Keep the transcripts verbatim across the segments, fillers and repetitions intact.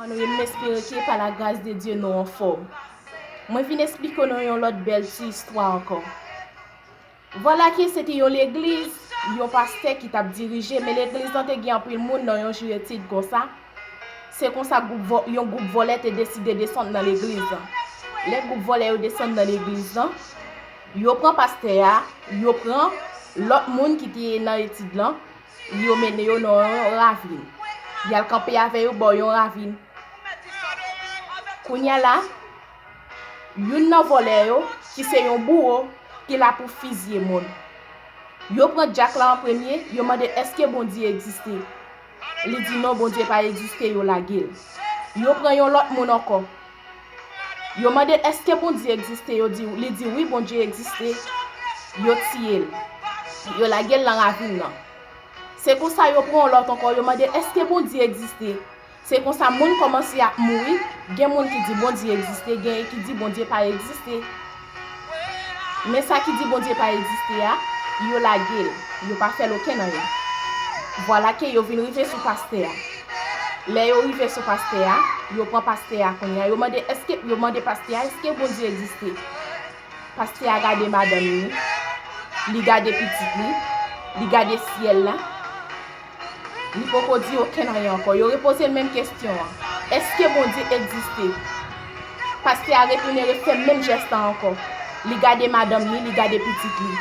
Nou, e m espere ke pa la gras de Dye nou anfòm. Mwen vin esplike nou yon lòt bèl ti istwa ankò. Vwala ke se te yon legliz, yon pastè ki t ap dirije, men legliz lan te gen anpil moun nan yon jou etid konsa. Se konsa gwoup vò-, yon gwoup vòlè te deside desann nan legliz lan. Lè gwoup vòlè yo desann nan legliz lan, yo pran pastè a, yo pran lòt moun ki te nan etid lan, yo mennen yo nan yon ravin. Y al kanpe avè yo bò yon ravin. Kounye a la, youn nan vòlè yo, ki se yon bouwo, ki la pou fizye moun. Yo pran dyak la an premye, yo mande èske Bondye egziste. Li di non, Bondye pa egziste, yo lage l. Yo pran yon lòt moun ankò. Yo mande èske Bondye egziste, yo di, li di wi, Bondye egziste. Yo tiye l. Yo lage l nan ravin nan. Se konsa yo pran yon lòt ankò, yo mande èske Bondye egziste. Se konsa moun kòmanse ap mouri, gen moun ki di Bondye egziste, genyen ki di Bondye pa egziste. Men sa ki di Bondye pa egziste a, yo lage l, yo pa fè l okenn anyen. Vwala ke yo vin rive sou pastè a. Lè yo rive sou pastè a, yo pran pastè a kounye a, yo mande èske, yo mande pastè a èske Bondye egziste. Pastè a gade madanm li, li gade pitit li, li gade syèl la. Li poko di okenn anyen ankò. Yo repoze l menm kesyon an. Èske Bondye egziste? Pastè a retounen refè menm jès la ankò. Li gade madanm li, li gade pitit li.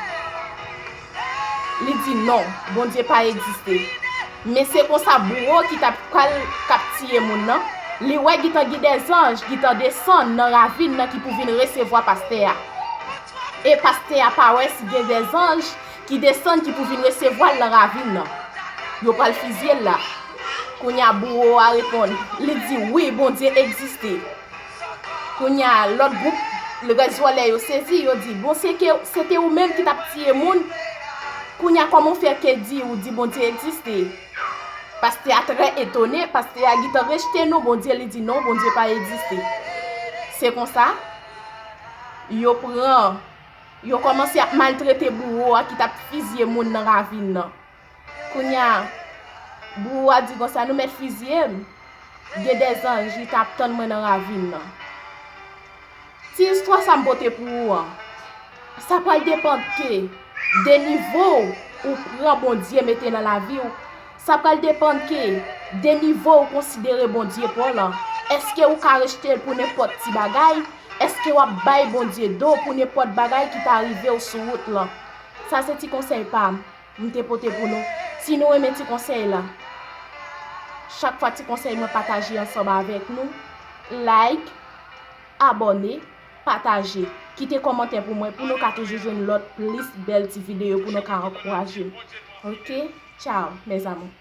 Li di non, Bondye pa egziste. Men se konsa bouwo ki t ap pral, k ap tiye moun nan, li wè gentan gen de zanj gentan desann nan ravin nan ki pou vin resevwa pastè a. E pastè a pa wè si gen de zanj ki desann ki pou vin resevwa l nan ravin nan. Yo pral fizye l la. Kounye a bouwo a reponn, li di wi, Bondye egziste. Kounye a lòt gwoup, rès vòlè yo sezi, yo di bon, se ke, se te ou menm ki t ap tiye moun. Kounye a kòman w fè ke di ou di Bondye egziste? Pastè a trè etone, pastè a gentan rejte non Bondye, li di non, Bondye pa egziste. Se konsa, yo pran, yo kòmanse ap maltrete bouwo a ki t ap fizye moun nan ravin nan. Kounye a, bouwo a di konsa, nou mèt fizye m. Gen de zanj ki t ap tann mwen nan ravin nan. Ti istwa sa m pote pou ou an, sa pral depann ke de nivo w ou pran Bondye mete nan lavi w. Sa pral depann ke de nivo w konsidere Bondye pa w lan. Èske ou ka rejte l pou nenpòt ti bagay? Èske w ap bay Bondye do pou nenpòt bagay ki ta rive w sou wout lan? Sa se ti konsèy pa m, m te pote pou nou. Si nou renmen ti konsèy la, chak fwa ti konsèy mwen pataje ansanm avèk nou, like, abòne, pataje, kite kòmantè pou mwen, pou nou ka toujou jwenn lòt plis bèl ti videyo pou nou ka ankouraje m. Ok? Tchao, mes amours.